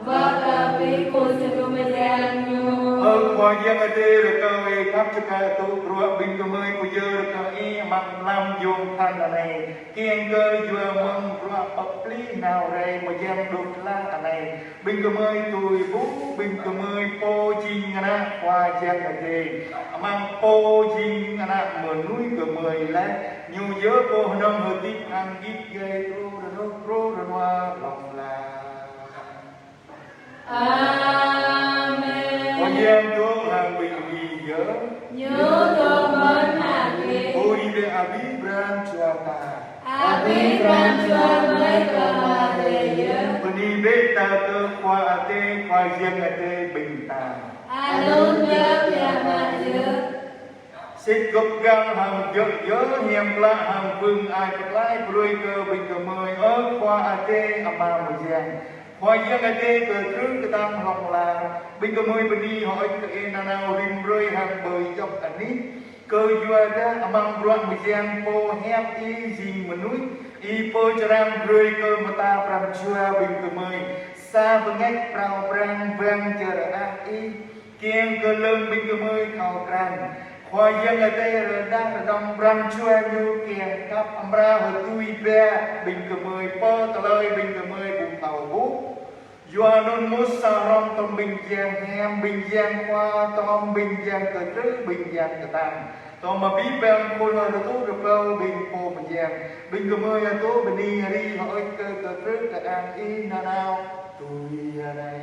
wơ̆t kơ abih khul jơnum mơyang ñu. Ơ Khua Yang Adai, rơkâo ih khăp čơkă tŭ bruă ƀing gơmơi pơyơr rơkâo ih amăng mlam yôm pran anai. Kiăng kơ yua mơ̆ng bruă pơplih nao rai mơyang đôč hla anai, ƀing gơmơi tui ƀuh, ƀing gơmơi pô jing ană Khua Yang Adai, amăng pô jing ană mơnuih gơmơi laih, ñu yơh pô hơnơ̆ng hơdip hăng git gai truh rơnŭk truh rơnua hlŏng lar. Amen. Khua Yang dŏ hăng ƀing gih yơh. Ñu dŏ mơ̆n hăng ih. Bơni bĕ abih pran jua ta. Abih pran jua gơmơi kơ Ama Adai yơh. Bơni bĕ ta kơ Khua Adai, Khua Yang Adai ƀing ta. Anŭn yơh biă mă yơh. Sĭt gơ̆p găl hăng djơ̆ yơh hiam klă hăng pơ̆ng ai pơklaih brơi kơ ƀing gơmơi, ơ Khua Adai Ama mơyang. Khua Yang Adai kơ trư kơtang hlŏng lar. Ƀing gơmơi bơni hơơč kơ ih nanao rĭm hrơi hăng ƀơi djŏp anih. Kơ yua dah amăng bruă mơyang pô hiăp ih jing mơnuih, ih pơčrang brơi kơ mơta pran jua ƀing gơmơi sa bơngač prao prang wang čơrơah ih, kiăng kơ lơ̆m ƀing gơmơi thâo krăn Khua Yang Adai rơđah rơđông pran jua ñu kiăng khăp amra hơtui biă ƀing gơmơi, pơtơlơi ƀing gơmơi ƀu thâo ƀuh. Yua anŭn mơ̆ sa hrŏm tơm ƀing yang hiam, ƀing yang khua, tơm ƀing yang kơtrư, ƀing yang kơtang, tơm abih bang khul rơtuh rơbâo ƀing pô mơyang, ƀing gơmơi rơtuh bơni rai hơơč kơ kơtrư kơang ih nanao tui anai.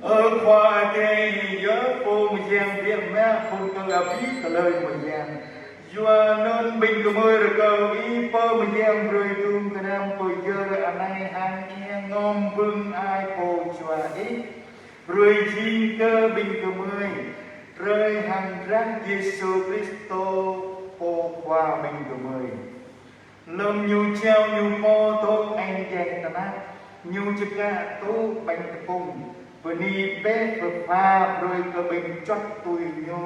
Ơ Khua Adai, ih yơh pô mơyang biă mă khul kơ abih tơlơi mơyang. Yua anŭn ƀing gơmơi rơkâo ih pơmơyang brơi dum gơnam pơyơr anai hăng ih ngŏm bưng ai pô jua ih. Brơi jing kơ ƀing gơmơi Brơi hăng drah Yêsu Kristô, Pô Khua ƀing gơmơi. Lơm Ñu jao Ñu Pô dŏ eng djuai tơnah, Ñu čơkă tŭ ƀañ tơpŭng, bơni bĕ pơpha brơi kơ ƀing čuăt tui Ñu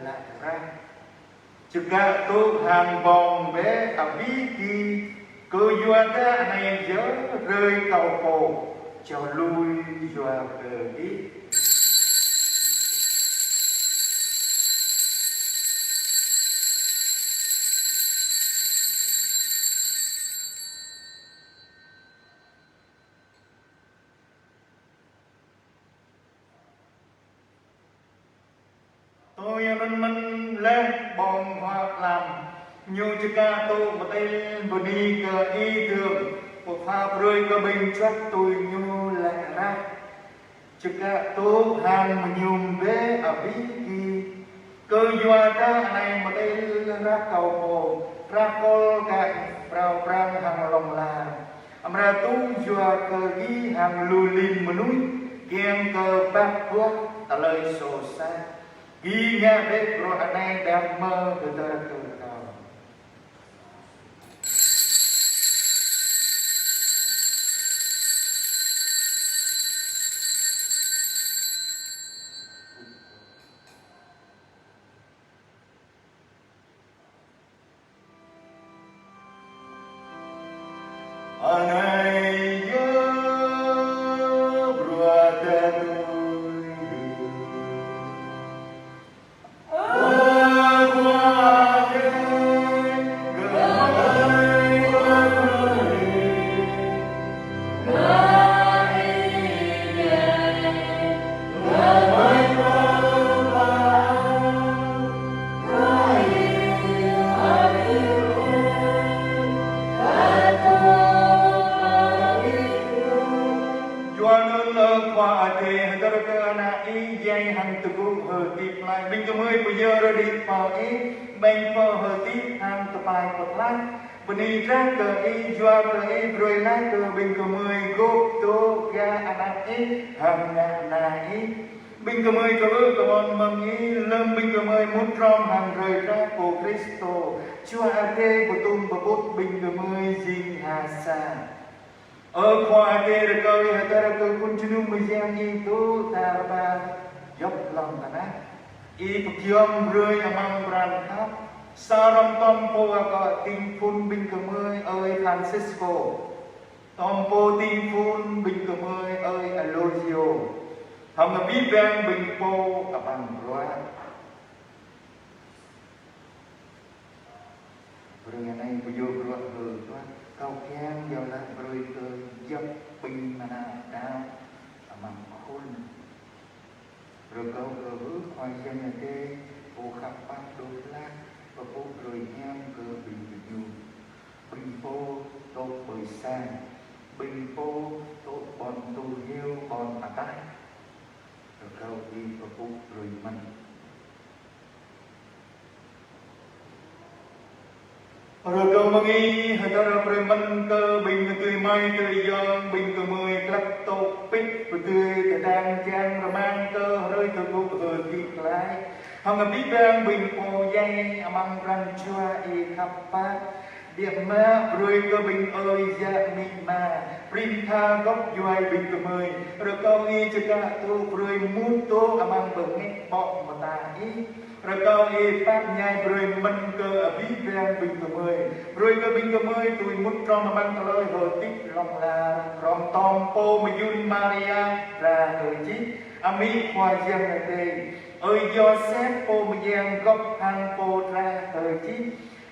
lăi rah. Čơkă tŭ hăng ƀong bĕ abih gih, kơyua dah anai yơh hrơi Kâo pô, jao lui yua kơ gih. Tui anŭn mơ̆n laih ƀơ̆ng huă lăm, Ñu čơkă tŭ mơtil bơni kơ Ih dơ̆ng, pơpha brơi kơ ƀing čuăt tui Ñu lăi rah. Čơkă tŭ hăng mơñum bĕ abih gih, kơyua dah anai mơtil rah Kâo pô, rah kol kă prao prang hăng hlŏng lar. Amra tŭ yua kơ gih hăng lu lin mơnuih, kiăng kơ pap boh tơlơi soh sat. Gih ngă bĕ bruă anai đah mơ̆ hơdơr kơ Kâo. Anai yơh bruă tơlơi. Yua anŭn, ơ Khua Adai, hơdơr kơ Ană Ih djai hăng tơgŭ hơdip glaĭ, ƀing gơmơi pơyơr đĭ pơ Ih, ƀing pô hơdip hăng tơpai pơklaih. Bơni drah kơ Ih, yua kơ Ih brơi laih kơ ƀing gơmơi gôp dŏ gah anăp Ih hăng ngă na Ih. Ƀing gơmơi kơwưh kơwon mơ̆ng Ih, lơm ƀing gơmơi mŭt hrŏm hăng hrơi drah Pô Kristô, Jua Adai pơtum pơƀut ƀing gơmơi jing ha sa. Ơ Khua Adai, rơkâo Ih hơdơr kơ khul jơnum mơyang Ih dŏ tar ƀar djŏp lŏn tơnah. Ih pơgiŏng brơi amăng pran khăp, sa hrŏm tơm pô akŏ ding phun ƀing gơmơi ơi Francisco, tơm pô ding phun ƀing gơmơi ơi Aloisio, hăng abih bang ƀing pô amăng bruă. Brơi anai pơyơr bruă hơtuă, kâo kiăng yơh lăi brơi kơ djŏp ƀing ană đăo amăng khul. Rơkâo kơ Ih Khua Yang Adai, Pô khăp pap đôč hlak, pơpŭ brơi hiam kơ ƀing gơñu, ƀing pô dŏ ƀơi sang, ƀing pô dŏ ƀôn tŭ hiu ƀôn ataih. Rơkâo Ih pơpŭ brơi mơ̆n. Rơkâo mơ̆ng Ih hơdơr brơi mơ̆n kơ ƀing adơi amai adơi ayŏng, ƀing gơmơi glăk tŏk pĭt pơdơi tơdang kiăng rơmang kơ hrơi tơgŭ hơdip glaĭ. Hăng abih bang ƀing pô djai amăng pran jua Ih khăp pap. Biă mă brơi kơ ƀing ơi yă amĭ ama, prin tha gŏp djuai ƀing gơmơi, rơkâo Ih čơkă tŭ brơi mŭt dŏ amăng bơngač ƀô̆ mơta Ih. Rơkâo Ih pap ñai brơi mơ̆n kơ abih bang ƀing gơmơi, brơi kơ ƀing gơmơi dưi mŭt hrŏm amăng tơlơi hơdip hlŏng lar, hrŏm tơm pô mơyŭn Maria dra hơčih, amĭ Khua Yang Adai, ơi Yôsep pô mơyang gŏp hăng pô dra hơčih,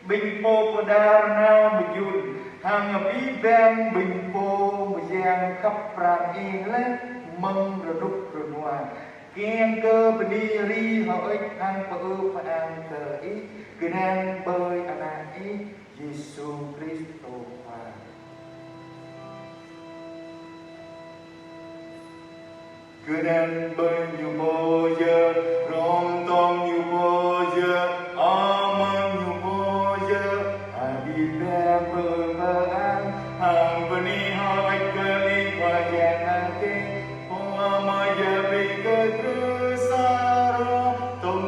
ƀing pô pơđar nao mơyŭn, hăng abih bang ƀing pô mơyang khăp pran Ih laih mơ̆ng rơnŭk rơnua, kiăng kơ bơni ri hơơč hăng pơư pơang kơ Ih, gơnang ƀơi Ană Ih, Yêsu Kristô Khua. Gơnang ƀơi Ñu pô yơh, hrŏm tơm Ñu pô yơh, amăng Ñu pô yơh, abih bang pơư pơang, hăng bơni hơơč kơ Ih Khua Yang Adai, Pô Ama yơh ƀing gơyut sa hrŏm, tơm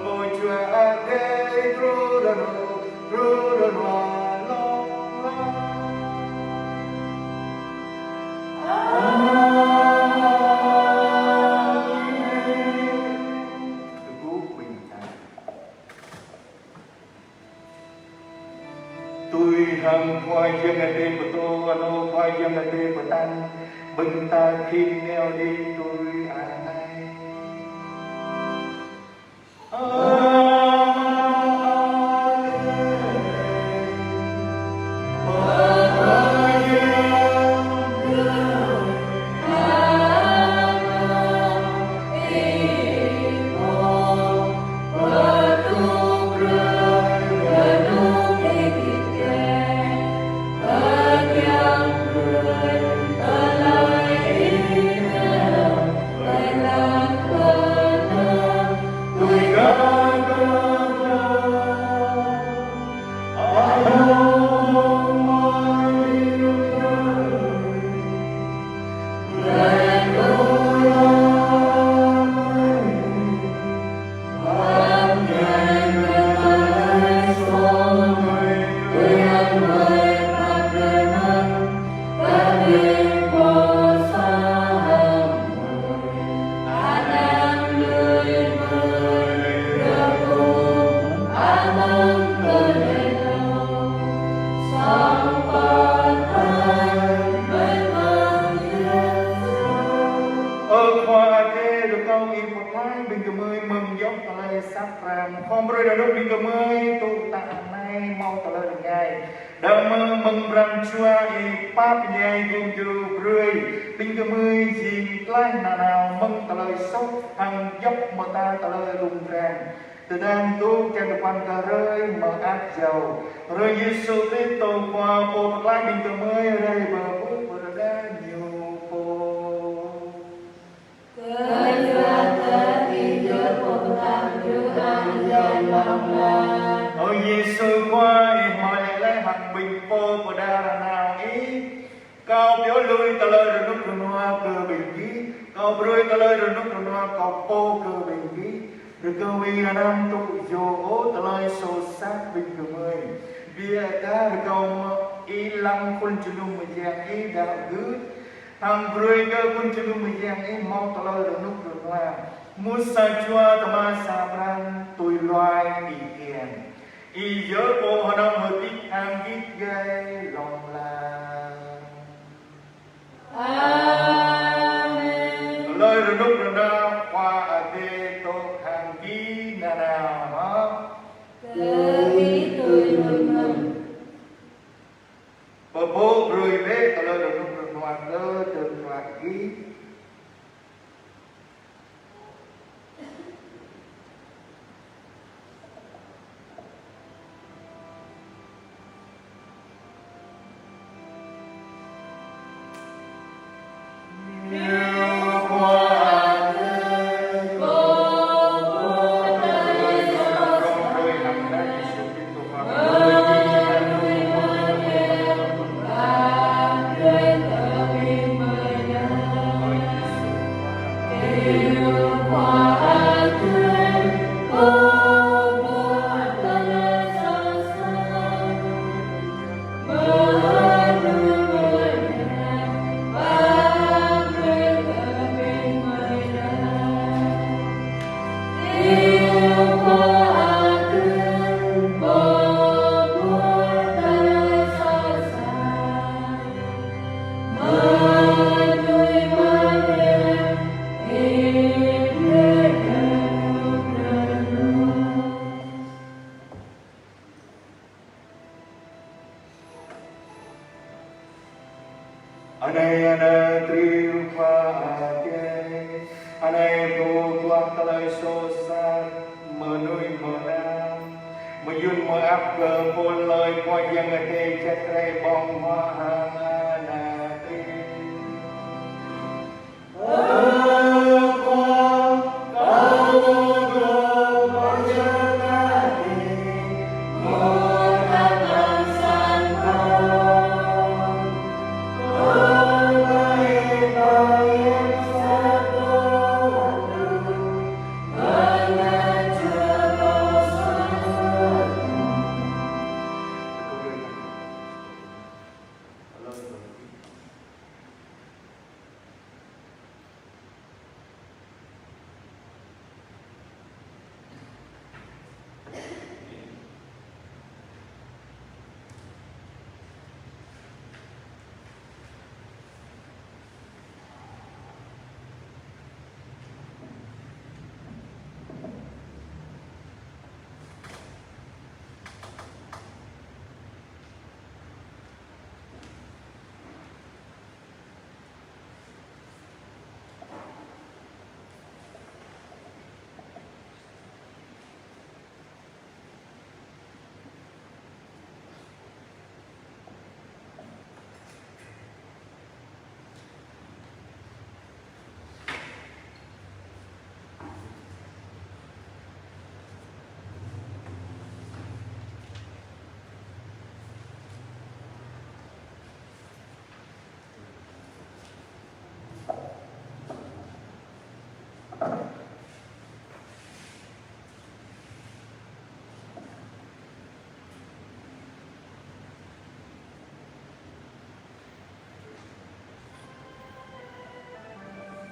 Tui hăng Khua Yang Adai pơtô, anŭn Khua Yang Adai pơtă, ƀing ta khĭn nao đĭ tui anai. Ơ Khua Adai, rơkâo Ih pơklaih ƀing gơmơi mơ̆ng djŏp tơlơi sat răm, khŏm brơi rơnŭk ƀing gơmơi tŭ tă anai hmâo tơlơi rơngai. Đah mơ̆ng pran jua Ih pap ñai gum djru brơi ƀing gơmơi jing tlaih nanao mơ̆ng tơlơi soh hăng djŏp mơta tơlơi rŭng răng. Tơdang tŭ kiăng kơ păn kơ hrơi mơak jâo, hrơi Yêsu Krist Khua Pô pơklaih ƀing gơmơi rai pơpŭ pơrơđah Ñu pô. Kơyua kơ Ih djơ̆ pơkă djru hăng jai hlŏng lar. Ơ Yêsu Khua, Ih hmâo laĭ laih hăng ƀing pô pơđar nanao Ih: Kâo pioh lui tơlơi rơnŭk rơnua kơ ƀing gih, Kâo brơi tơlơi rơnŭk rơnua Kâo pô kơ ƀing gih. Rơkâo Ih anăm tŭ yua ôh tơlơi soh sat ƀing gơmơi. Biă dah rơkâo mơ̆ Ih lăng khul jơnum mơyang Ih đaŏ gưt, hăng brơi kơ khul jơnum mơyang Ih hmâo tơlơi rơnŭk rơnua, mŭt sa jua tơma sa pran tui hluai Ih kiăng. Ih yơh Pô hơnơ̆ng hơdip hăng git gai hlŏng lar. Amen. Tơlơi rơnŭk rơnua Khua Adai dŏ hăng gih nanao. Kơ gih tui anŭn mơ̆n. Pơpŭ brơi bĕ tơlơi rơnŭk rơnua kơ tơlơi rơnua gih. Anai ană triu Khua Adai, anai Pô tuah tơlơi soh sat mơnuih mơnam, mơyŭn mơak kơ pô hlơi Khua Yang Adai čăt rai ƀơ̆ng huă hăng ană triu.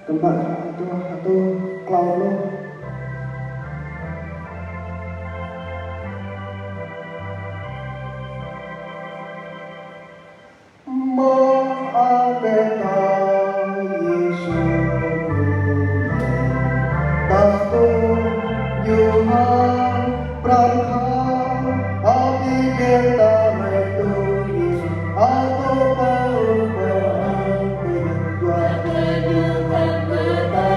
Tơma hơduah hơduah klâo pluh. Mơak bĕ ta Yêsu, ta tŭ ñu hăng pran kha, abih bĕ ta rai tui Yêsu, a tŭ pơư pơang bĕ, yua kơ ñu khăp kơ ta,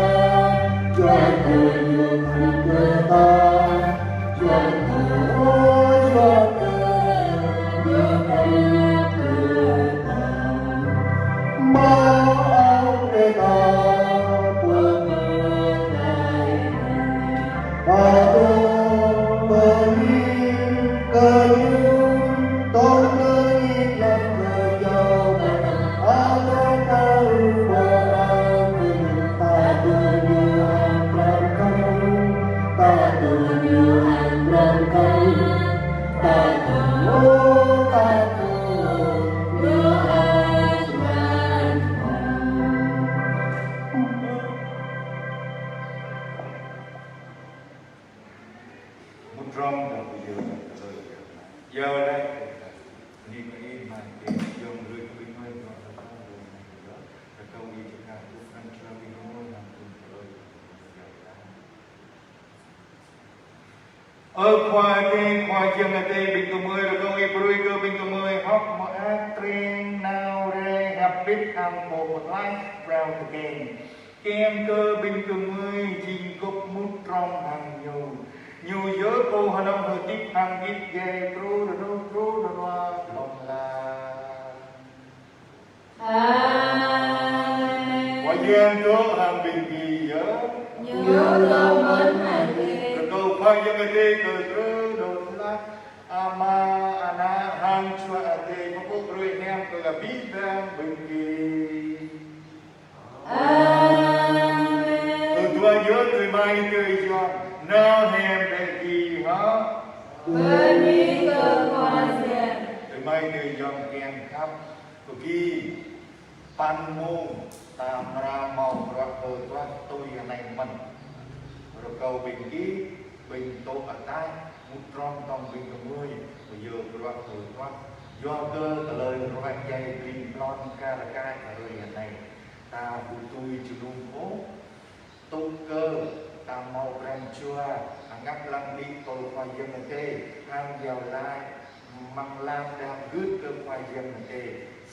yua kơ ñu khăp kơ ta. Mŭt hrŏm kơ Ơi Adai. Yua laĭ kơ Ơi Adai. Bơni kơ Ih, Ama, kơ Ih, yua kơ ƀing gơmơi dŏ rơkâo ƀơi anai kơ Ih. Rơkâo Ih čơkă tŭ krăn črâo ƀing gơmơi hăng tŭ tơlơi. Ơ Khua Adai, Khua Yang Adai ƀing gơmơi, rơkâo Ih brơi kơ ƀing gơmơi hơ̆k mơak, tring, nao rai, hơbĭt hăng Pô Pơklaih phrâo tơkeng. Kiăng kơ ƀing gơmơi jing gŏp mŭt hrŏm hăng Ñu. Ñu yơh Pô hơnơ̆ng hơdip hăng git gai truh rơnŭk truh rơnua hlŏng lar. Amen. Khua Yang dŏ hăng ƀing gih yơh. Ñu dŏ mơ̆n hăng ih. Rơkâo Khua Yang Adai kơtrưh đôč laih, Ama, Ană hăng Jua Adai pơpŭ brơi hiam kơ abih bang ƀing gih. Amen. Ơ Khua Yang, tơmai tơyom, nao hiam bĕ gih hă. Bơni kơ Khua Yang. Tơmai tơyom kiăng khăp, kơ gih păn mông ta amra hmâo bruă kơ Tuhan tui anai mơ̆n. Rơkâo ƀing gih, ƀing dŏ ataih, mŭt hrŏm tŏng ƀing gơmơi, pơyơr bruă kơ Tuhan. Yua kơ tơlơi ruai jai ƀing plon kar kaĭ hrơi anai. Ta ƀu tui jơnum ôh, tŭ kơ ta hmâo pran jua hơngăt lăng đĭ tơl Khua Yang Adai, hăng iâu laĭ amăng lăm đah gưt kơ Khua Yang Adai.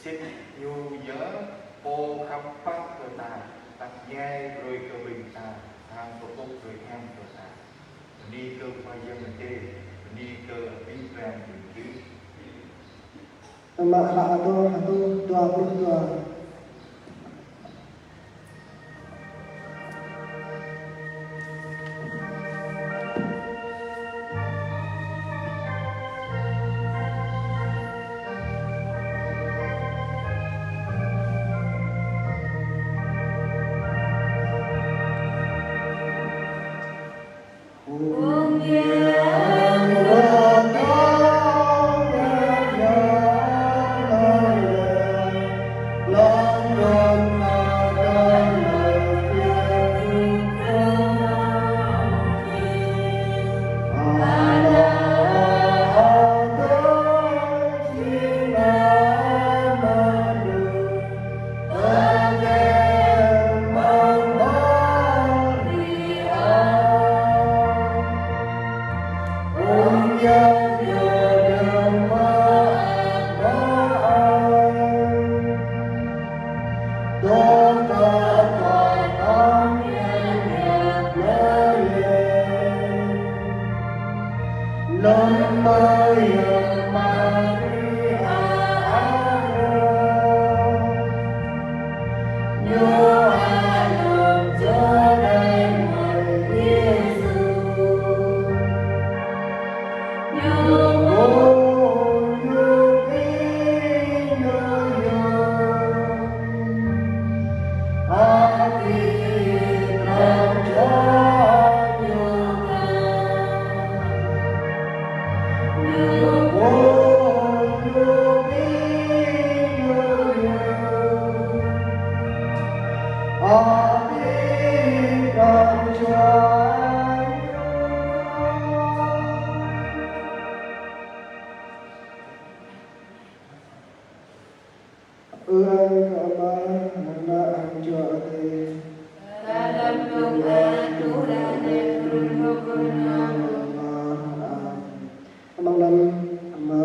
Sĭt Ñu yơh Pô khăp pap kơ ta, tăp ñai brơi kơ ƀing ta, hăng pơpŭ brơi hiam kơ ta. Bơni kơ Khua Yang Adai, bơni kơ abih bang ƀing gih. Tơma hlak hơduah, hơduah, dua pluh dua. Hăng kơ Ama, hăng Ană, hăng Jua Adai. Kơ lơ̆m hlâo, Ơ Tuhan, rai truh hơpŭn nao. Amen. Amăng anăn Ama,